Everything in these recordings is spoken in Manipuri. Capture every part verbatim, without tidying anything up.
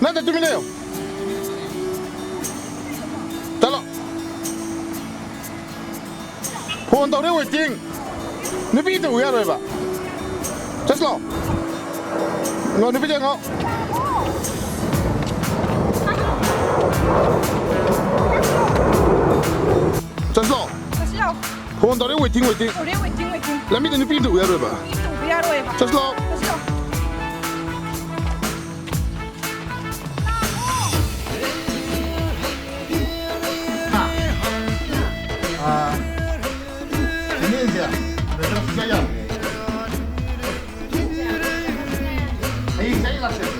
ꯅꯪꯗ ꯇꯨꯃꯤꯟ ꯂꯩꯌꯣ꯫ ꯆꯠꯂꯣ꯫ ꯐꯣꯟ ꯇꯧꯔꯦ, waiting꯫ ꯅꯨꯄꯤ ꯑꯝꯇ ꯎ ꯌꯥꯔꯣꯏꯕ꯫ ꯆꯠꯂꯣ꯫ ꯅꯣ, ꯅꯨꯄꯤꯗ ꯌꯦꯡꯉꯣ꯫ ꯆꯠꯂꯣ꯫ ꯆꯠꯁꯤ ꯂꯥꯎ꯫ ꯐꯣꯟ ꯇꯧꯔꯦ, waiting, waiting꯫ ꯇꯧꯔꯦ, waiting, waiting꯫ ꯂꯝꯕꯤꯗ ꯅꯨꯄꯤ ꯑꯝꯇ ꯎ ꯌꯥꯔꯣꯏꯕ꯫ ꯃꯤ ꯑꯝꯇ ꯎꯕ ꯌꯥꯔꯣꯏꯕ꯫ ꯆꯠꯂꯣ꯫ ꯆꯠꯁꯤ ꯂꯥꯎ꯫ ꯍꯥ? ꯑꯥ꯫ ꯏꯅꯦꯁꯦ, ꯕ꯭ꯔꯗꯔ ꯁꯨꯡꯌꯥ ꯌꯥꯗ꯭ꯔꯦ꯫ ꯍꯌꯦꯡꯁꯦ ꯑꯩ ꯂꯥꯛꯆꯒꯦ꯫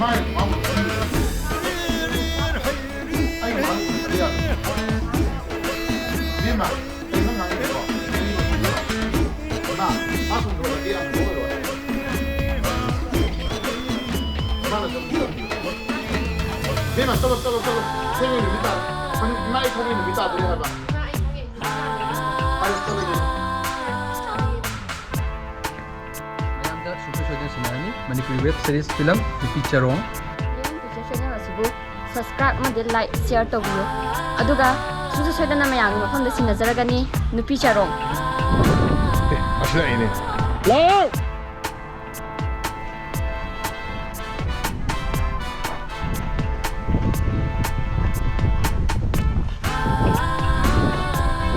ꯃꯥꯏ ꯃꯥꯕꯨ ꯑꯩ ꯃꯥꯕꯨ ꯎꯅꯕ ꯌꯥꯗ꯭ꯔꯦ꯫ ꯏꯕꯦꯝꯃ, ꯀꯩꯅꯣ ꯉꯥꯡꯉꯤꯗꯨꯕꯣ? ꯃꯥ, ꯃꯥ ꯁꯨꯝ ꯂꯣꯏꯔꯗꯤ ꯑꯃꯨꯛ ꯂꯣꯏꯔꯣꯏ꯫ ꯃꯥꯅ ꯁꯨꯝ ꯏꯕꯦꯝꯃ, ꯆꯠꯂꯣ, ꯆꯠꯂꯣ, ꯆꯠꯂꯣ꯫ ꯊꯦꯡꯉꯦ, ꯅꯨꯃꯤꯠ ꯇꯥꯔꯦ꯫ ꯏꯃꯥ, ꯑꯩ ꯊꯣꯛꯑꯦ, ꯅꯨꯃꯤꯠ ꯇꯥꯗꯣꯔꯦ ꯍꯥꯏꯕ꯫ ꯃꯌꯥꯝꯗ ꯁꯨꯡꯁꯣꯏ ꯁꯣꯏꯗꯅ ꯁꯤꯟꯅꯔꯅꯤ ꯃꯅꯤꯄꯨꯔꯤ web series film ꯅꯨꯄꯤ ꯆꯔꯣꯡ꯫ ꯌꯦꯡ ꯄꯤꯛꯆꯔ ꯆꯦꯅꯦꯜ ꯑꯁꯤꯕꯨ subscribe ꯑꯃꯗꯤ like, share ꯇꯧꯕꯤꯌꯨ꯫ ꯑꯗꯨꯒ ꯁꯨꯡꯁꯣꯏ ꯁꯣꯏꯗꯅ ꯃꯌꯥꯝꯒꯤ ꯃꯐꯝꯗ ꯁꯤꯟꯅꯖꯔꯒꯅꯤ ꯅꯨꯄꯤ ꯆꯔꯣꯡ꯫ ꯑꯦ, ꯑꯁꯤ ꯂꯥꯛꯏꯅꯦ꯫ ꯂꯥꯛꯑꯣ!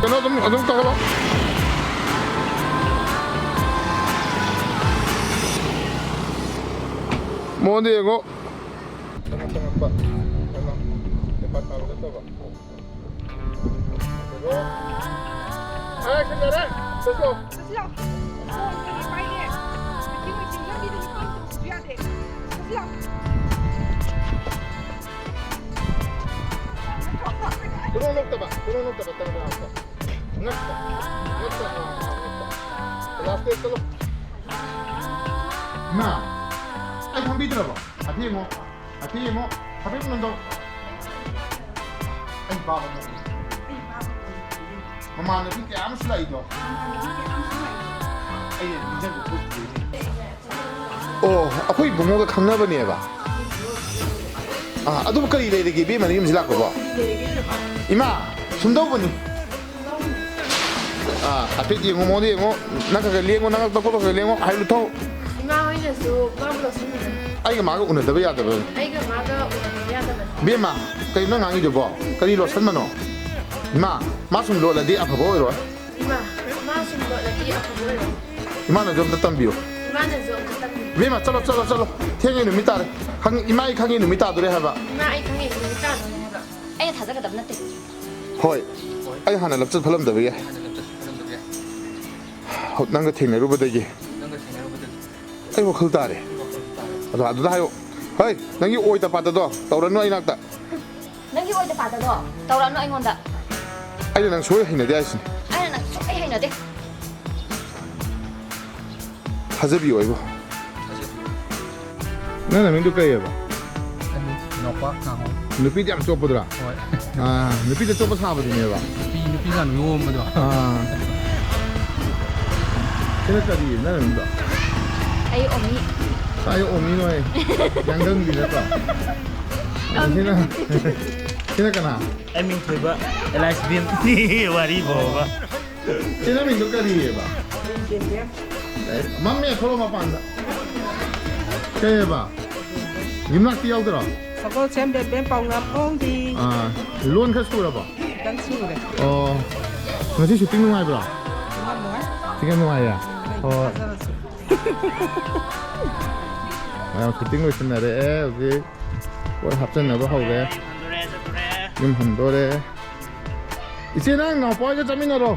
ꯀꯩꯅꯣ ꯑꯗꯨꯝ, ꯑꯗꯨꯝ ꯇꯧꯍꯜꯂꯣ꯫ ꯃꯉꯣꯟꯗ ꯌꯦꯡꯉꯣ꯫ ꯆꯪꯉꯛꯄ꯫ ꯀꯩꯅꯣ, ꯄꯩꯁꯥ ꯊꯥꯕ ꯆꯠꯇꯕ꯫ ꯑꯦꯛꯁꯟ ꯌꯥꯔꯦ꯫ Let's go꯫ ꯆꯠꯁꯤꯂꯥꯎ꯫ ꯐꯣꯟ ꯀꯔꯤ ꯄꯥꯏꯒꯦ? ꯃꯤꯇꯤꯡ ꯃꯤꯇꯤꯡ ꯂꯝꯕꯤꯗ ꯅꯨꯄꯤ ꯑꯃ ꯄꯨꯕꯁꯨ ꯌꯥꯗꯦ꯫ ꯆꯠꯁꯤꯂꯥꯎ꯫ ꯈꯨꯗꯣꯡ ꯅꯣꯛꯇꯕ, ꯈꯨꯗꯣꯡ ꯅꯣꯛꯇꯕ, ꯇꯧꯔꯒ ꯍꯥꯞꯄ꯫ ꯉꯛꯄ, ꯉꯛꯄ, ꯉꯛꯄ꯫ Last step ꯆꯠꯂꯣ꯫ ꯏꯃꯥ, ꯑꯩ ꯈꯪꯕꯤꯗ꯭ꯔꯕꯣ? ꯍꯥꯏꯐꯦꯠ ꯌꯦꯡꯉꯣ꯫ ꯍꯥꯏꯐꯦꯠ ꯌꯦꯡꯉꯣ꯫ ꯍꯥꯏꯐꯦꯠ ꯌꯦꯡꯉꯣ꯫ ꯑꯩ ꯄꯥꯕ ꯅꯠꯇꯦ꯫ ꯃꯃꯥꯟꯅꯕꯤ ꯀꯌꯥ ꯑꯃꯁꯨ ꯂꯥꯛꯏꯗꯣ꯫ ꯑꯩ ꯅꯤꯡꯁꯤꯡꯕ ꯊꯣꯛꯇ꯭ꯔꯦꯅꯦ꯫ ꯑꯣ, ꯑꯩꯈꯣꯏ ꯏꯕꯨꯡꯉꯣꯒ ꯈꯪꯅꯕꯅꯦꯕ꯫ ꯑꯥ, ꯑꯗꯨꯕꯨ ꯀꯔꯤ ꯂꯩꯔꯒꯦ ꯏꯕꯦꯝꯃꯅ ꯌꯨꯝꯁꯤ ꯂꯥꯛꯄꯕꯣ? ꯏꯃꯥ, ꯁꯨꯝ ꯇꯧꯕꯅꯤ꯫ ꯑꯥ, ꯍꯥꯏꯐꯦꯠ ꯌꯦꯡꯉꯣ, ꯃꯉꯣꯟꯗ ꯌꯦꯡꯉꯣ꯫ ꯅꯪ ꯈꯔ ꯈꯔ ꯂꯦꯡꯉꯣ, ꯅꯪ ꯈꯔ ꯈꯔ ꯂꯦꯡꯉꯣ꯫ ꯍꯥꯏ ꯂꯨꯊꯧ꯫ ꯏꯃꯥ ꯍꯣꯏꯅꯁꯨ ꯃꯥꯕꯨ ꯂꯧꯁꯤꯟꯕꯤꯌꯨ꯫ ꯑꯩꯒ ꯃꯥꯒ ꯎꯅꯗꯕ ꯌꯥꯗꯕ꯭ꯔꯥ? ꯑꯩꯒ ꯃꯥꯒ ꯎꯅꯗꯕ ꯌꯥꯗꯕꯅꯤ꯫ ꯏꯕꯦꯝꯃ, ꯀꯩꯅꯣ ꯅꯪ ꯉꯥꯡꯉꯤꯗꯨꯕꯣ? ꯀꯔꯤ ꯂꯣꯠꯁꯟꯕꯅꯣ? ꯏꯃꯥ, ꯃꯥ ꯁꯨꯝ ꯂꯣꯠꯂꯗꯤ ꯑꯐꯕ ꯑꯣꯏꯔꯣꯏ꯫ ꯏꯃꯥ, ꯃꯥ ꯁꯨꯝ ꯂꯣꯠꯂꯗꯤ ꯑꯐꯕ ꯑꯣꯏꯔꯣꯏ꯫ ꯏꯃꯥꯅꯁꯨ ꯑꯝꯇ ꯇꯝꯕꯤꯌꯨ꯫ ꯏꯃꯥꯅꯁꯨ ꯑꯝꯇ ꯇꯝꯕꯤꯌꯨ꯫ ꯏꯕꯦꯝꯃ, ꯆꯠꯂꯣ, ꯆꯠꯂꯣ, ꯆꯠꯂꯣ꯫ ꯊꯦꯡꯉꯦ, ꯅꯨꯃꯤꯠ ꯇꯥꯔꯦ꯫ ꯈꯪ-, ꯏꯃꯥ, ꯑꯩ ꯈꯪꯉꯦ, ꯅꯨꯃꯤꯠ ꯇꯥꯗꯣꯔꯦ ꯍꯥꯏꯕ꯫ ꯏꯃꯥ, ꯑꯩ ꯈꯪꯉꯦ, ꯅꯨꯃꯤꯠ ꯇꯥꯗꯣꯔꯦ ꯍꯥꯏꯕ꯫ ꯑꯩꯅ ꯊꯥꯖꯒꯗꯕ ꯅꯠꯇꯦ꯫ ꯍꯣꯏ, ꯑꯩ ꯍꯥꯟꯅ ꯂꯝꯆꯠ ꯐꯠꯂꯝꯗꯕꯒꯤ꯫ ꯍꯧ-, ꯅꯪꯒ ꯊꯦꯡꯅꯔꯨꯕꯗꯒꯤ꯫ ꯅꯪꯒ ꯊꯦꯡꯅꯔꯨꯕꯗꯒꯤ꯫ ꯑꯩ ꯋꯥꯈꯜ ꯇꯥꯔꯦ꯫ ꯑꯩ ꯋꯥꯈꯜ ꯇꯥꯔꯦ꯫ ꯑꯗꯣ ꯑꯗꯨꯗ ꯍꯥꯏꯌꯣ꯫ ꯍꯩ, ꯅꯪꯒꯤ ꯑꯣꯏꯗ ꯄꯥꯗꯗꯣ ꯇꯧꯔꯅꯨ ꯑꯩ ꯅꯥꯛꯇ꯫ ꯅꯪꯒꯤ ꯑꯣꯏꯗ ꯄꯥꯗꯗꯣ ꯇꯧꯔꯛꯑꯅꯨ ꯑꯩꯉꯣꯟꯗ꯫ ꯑꯩꯅ ꯅꯪ ꯁꯨꯡꯍꯩ ꯍꯩꯅꯗꯦ ꯍꯥꯏꯁꯤꯅꯤ꯫ ꯑꯩꯅ ꯅꯪ ꯁꯨꯡꯍꯩ ꯍꯩꯅꯗꯦ꯫ ꯊꯥꯖꯕꯤꯌꯣ ꯑꯩꯕꯨ꯫ ꯅꯪ ꯅꯃꯤꯡꯗꯨ ꯀꯩꯑꯕ? ꯑꯩ ꯅꯣꯄꯥꯛ ꯉꯥꯍꯣꯡ꯫ ꯅꯨꯄꯤꯗꯤ ꯌꯥꯝ ꯆꯣꯞꯄꯗꯨꯔꯥ? ꯍꯣꯏ꯫ ꯑꯥ, ꯅꯨꯄꯤꯗ ꯆꯣꯞꯄ ꯁꯥꯕꯗꯨꯅꯦꯕ꯫ ꯅꯨꯄꯤ, ꯅꯨꯄꯤꯒ ꯌꯣꯝꯕꯗꯣ꯫ ꯑꯥ꯫ ꯁꯤꯅ ꯀꯔꯤ? ꯅꯪ ꯅꯃꯤꯡꯗꯣ? ꯑꯩ ꯑꯣꯃꯤ꯫ ꯀꯥꯏ ꯑꯣꯃꯤꯅꯣ ꯑꯩ? ꯌꯥꯡꯒꯪꯕꯤ ꯅꯠꯇ꯭ꯔꯣ? ꯁꯤꯅ, ꯁꯤꯅ ꯀꯅꯥ? ꯑꯩ ꯃꯤꯡ ꯊꯣꯏꯕ, ꯑꯦꯂꯥꯏꯁ ꯕꯤꯝ꯫ ꯋꯥꯔꯤ ꯐꯥꯎꯕ꯫ ꯁꯤ ꯅꯃꯤꯡꯗꯣ ꯀꯔꯤꯑꯕ? ꯑꯦ, ꯃꯝꯃꯦ, ꯊꯣꯛꯂꯛꯑꯣ ꯃꯄꯥꯟꯗ꯫ ꯀꯩꯑꯕ? ꯌꯨꯝꯅꯥꯛꯇꯤ ꯌꯥꯎꯗ꯭ꯔꯣ? ꯁꯒꯣꯜꯁꯦꯝ ꯕꯦꯝꯕꯦꯝ ꯄꯥꯎꯅꯝ ꯑꯣꯡꯕꯤ꯫ ꯑꯥ, ꯂꯣꯟ ꯈꯔ ꯁꯨꯔꯕꯣ? ꯈꯤꯇꯪ ꯁꯨꯔꯦ꯫ ꯑꯣ, ꯉꯁꯤ ꯁꯨꯇꯤꯡ ꯅꯨꯡꯉꯥꯏꯕ꯭ꯔꯣ? ꯌꯥꯝ ꯅꯨꯡꯉꯥꯏ꯫ ꯁꯨꯇꯤꯡ ꯌꯥꯝ ꯅꯨꯡꯉꯥꯏꯌꯦ? ꯍꯣꯏ꯫ ꯊꯥꯖꯔꯁꯨ꯫ ꯃꯌꯥꯝ ꯁꯨꯇꯤꯡ ꯂꯣꯏꯁꯤꯟꯅꯔꯛꯑꯦ ꯍꯧꯖꯤꯛ꯫ ꯄꯣꯠ ꯍꯥꯞꯆꯤꯟꯅꯕ ꯍꯧꯔꯦ꯫ ꯌꯨꯝ ꯍꯟꯗꯣꯔꯦ꯫ ꯏꯆꯦ, ꯅꯪ ꯅꯥꯎꯄꯥꯒ ꯆꯠꯃꯤꯟꯅꯔꯣ꯫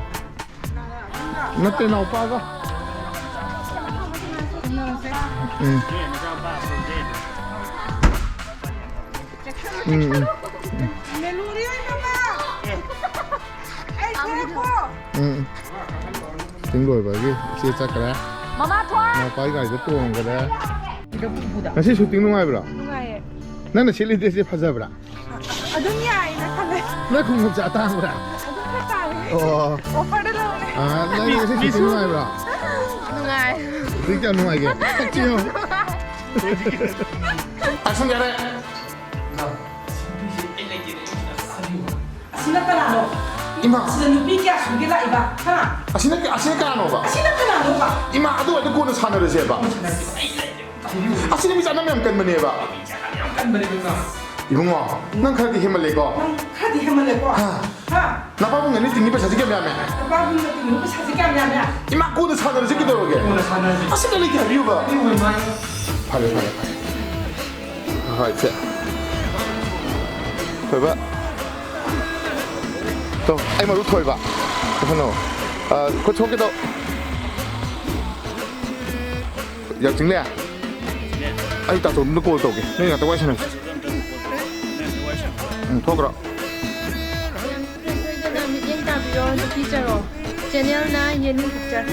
ꯅꯠꯇꯦ, ꯅꯥꯎꯄꯥꯒ꯫ ꯎꯝ꯫ ꯎꯝ, ꯎꯝ, ꯎꯝ꯫ ꯎꯝ, ꯎꯝ꯫ ꯁꯨꯇꯤꯡ ꯂꯣꯏꯕꯒꯤ ꯏꯆꯦ ꯆꯠꯈ꯭ꯔꯦ꯫ ꯃꯃꯥ ꯊꯣꯛ! ꯅꯥꯎꯄꯥꯒꯤ ꯒꯥꯔꯤꯗ ꯇꯣꯡꯈ꯭ꯔꯦ꯫ ꯉꯁꯤ ꯁꯨꯇꯤꯡ ꯅꯨꯡꯉꯥꯏꯕ꯭ꯔꯣ? ꯅꯨꯡꯉꯥꯏꯌꯦ꯫ ꯅꯪꯅ ꯁꯦꯠꯂꯤ ꯗ꯭ꯔꯦꯁꯁꯦ ꯐꯖꯕ꯭ꯔꯥ? ꯑꯗꯨꯝ ꯌꯥꯏꯅ ꯈꯜꯂꯦ꯫ ꯅꯪ ꯈꯣꯡꯎꯞꯁꯦ ꯑꯇꯥꯡꯕ꯭ꯔꯥ? ꯑꯗꯨꯝ ꯈꯔ ꯇꯥꯡꯉꯦ꯫ ꯑꯣ꯫ ꯑꯣꯐꯔꯗ ꯂꯧꯔꯦ꯫ ꯑꯥ, ꯅꯪ ꯉꯁꯤ ꯁꯨꯇꯤ ꯅꯨꯡꯉꯥꯏꯕ꯭ꯔꯥ? ꯅꯨꯡꯉꯥꯏ꯫ ꯍꯧꯖꯤꯛ ꯌꯥꯝ ꯅꯨꯡꯉꯥꯏꯒꯦ꯫ ꯁꯛꯁꯤ ꯌꯦꯡꯉꯣ꯫ ꯑꯦꯛꯁꯟ ꯌꯥꯔꯦ꯫ ꯑꯁꯤꯅ ꯀꯅꯥꯅꯣ? ꯏꯃꯥ꯫ ꯁꯤꯗ ꯅꯨꯄꯤ ꯀꯌꯥ ꯁꯨꯒꯦ ꯂꯥꯛꯏꯕ? ꯍꯥ? ꯑꯁꯤꯅ, ꯑꯁꯤꯅ ꯀꯅꯥꯅꯣꯕ? ꯑꯁꯤꯅ ꯀꯅꯥꯅꯣꯕ? ꯏꯃꯥ, ꯑꯗꯨ ꯑꯣꯏꯔꯗꯤ ꯀꯣꯟꯅ ꯁꯥꯟꯅꯔꯁꯦꯕ꯫ ꯑꯁꯤ ꯅꯨꯄꯤ ꯆꯥꯟꯅꯕ ꯌꯥꯝ ꯀꯟꯕꯅꯦꯕ꯫ ꯏꯕꯨꯡꯉꯣ, ꯅꯪ ꯈꯔꯗꯤ ꯍꯦꯟꯃꯜꯂꯦꯀꯣ꯫ ꯅꯪ ꯈꯔꯗꯤ ꯍꯦꯟꯃꯜꯂꯦꯀꯣ꯫ ꯍꯥ? ꯍꯥ? ꯅꯄꯥꯕꯨꯡꯅ ꯅꯤꯇꯤꯡꯒꯤ ꯄꯩꯁꯥꯁꯤ ꯀꯌꯥꯝ ꯌꯥꯝꯃꯦ? ꯅꯄꯥꯕꯨꯡꯅ ꯇꯤꯡꯉꯤꯕ ꯄꯩꯁꯥꯁꯤ ꯀꯌꯥꯝ ꯌꯥꯝꯃꯦ? ꯏꯃꯥ, ꯀꯣꯟꯅ ꯁꯥꯟꯅꯔꯁꯤ ꯀꯩꯗꯧꯔꯒꯦ? ꯀꯣꯟꯅ ꯁꯥꯟꯅꯔꯁꯤ꯫ ꯑꯁꯤꯗ ꯂꯩꯇꯦ ꯍꯥꯏꯕꯤꯌꯨꯕ꯫ ꯍꯥꯏꯕꯤꯌꯨ, ꯏꯃꯥ꯫ ꯐꯔꯦ, ꯐꯔꯦ, ꯐꯔꯦ꯫ ꯍꯣꯏ, ꯁꯦ꯫ ꯊꯣꯏꯕ꯫ ꯇꯣ, ꯑꯩ ꯃꯔꯨꯞ ꯊꯣꯏꯕ꯫ ꯀꯩꯅꯣ, ꯑ, ꯈꯨꯠ ꯁꯣꯛꯀꯦ ꯇꯧ꯫ ꯌꯥ, ꯆꯤꯡꯂꯦ꯫ ꯑꯩ ꯇꯥꯆꯧꯗ ꯀꯣꯜ ꯇꯧꯒꯦ꯫ ꯅꯣꯏ ꯉꯥꯛꯇ ꯋꯥꯔꯤ ꯁꯥꯟꯅꯁꯤ꯫ ꯎꯝ, ꯊꯣꯛꯈ꯭ꯔꯣ꯫ ꯌꯥꯝ ꯅꯨꯡꯉꯥꯏꯖꯔꯦ꯫ ꯃꯤꯠꯌꯦꯡ ꯇꯥꯕꯤꯌꯣ, ꯅꯨꯄꯤ ꯆꯔꯣ꯫ ꯆꯦꯅꯦꯜꯅ ꯌꯦꯅꯤꯡ ꯄꯤꯛꯆꯔ꯫